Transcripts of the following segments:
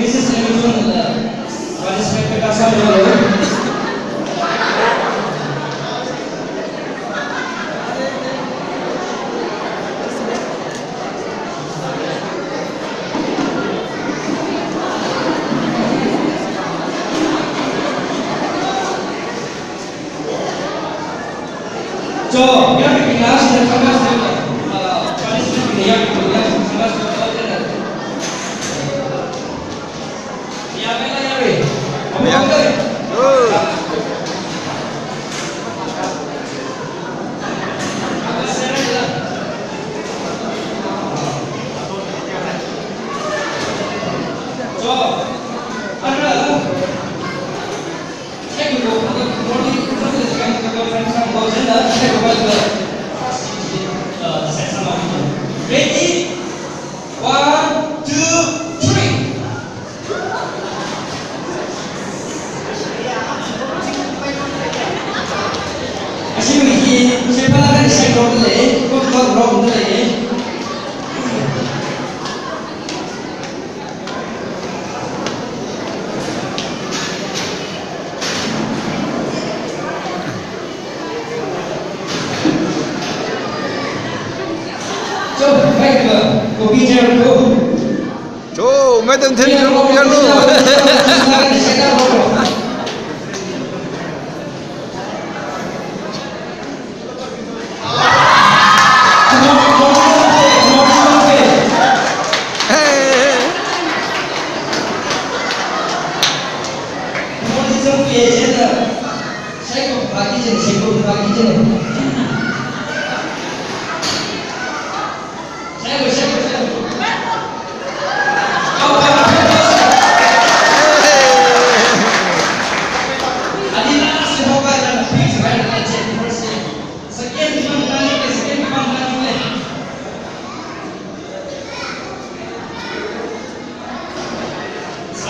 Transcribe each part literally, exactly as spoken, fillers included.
Missus Hamilton, uh, participate kasā lo. So, we are picking up the Thomas, uh, participant in the young, young Thomas. Yeah. Good. Ready? One, two, three. Ashiwui hi, shepala kan shek rok le, kok kok rok le. Cho, hai ka, kopi chair ko. Cho, madam then yo, yo lo.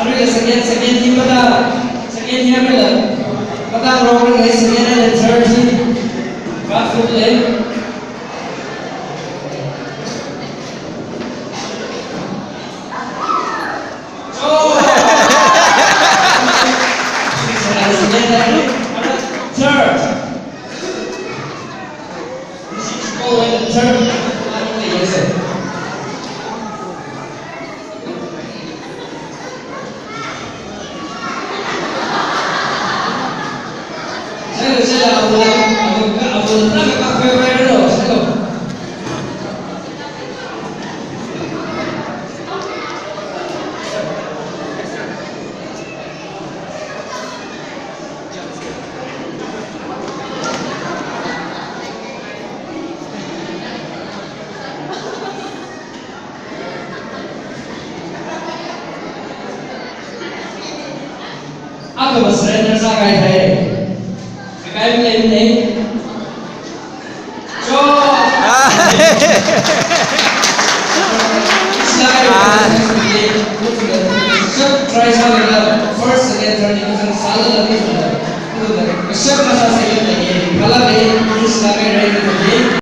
Arui la second, second hi mada, second hi mada, mada wrong le, second and third hi, bathroom le. Oh! Third. Ako ba surrender sākahai thei. Kakai mi lei mi lei. Cho. Ah. Sākahai. Ah. Shap try sālaga first, second, third ni kasang sālaga ni sālaga. Kashap kasā sāsei.